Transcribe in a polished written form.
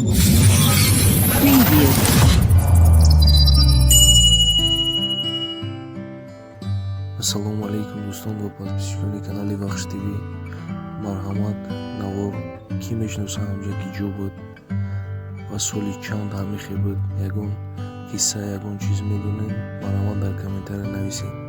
Preview. Ассалому алайкум, дӯстон ва подписчикони канали Вахш ТВ. Марҳамат, навор кӣ мешиноса, ҳамҷа ки ҷо буд ва соли чанд ҳамихе буд, ягон қисса, ягон чиз медонед, марҳамат, дар комментария нависед.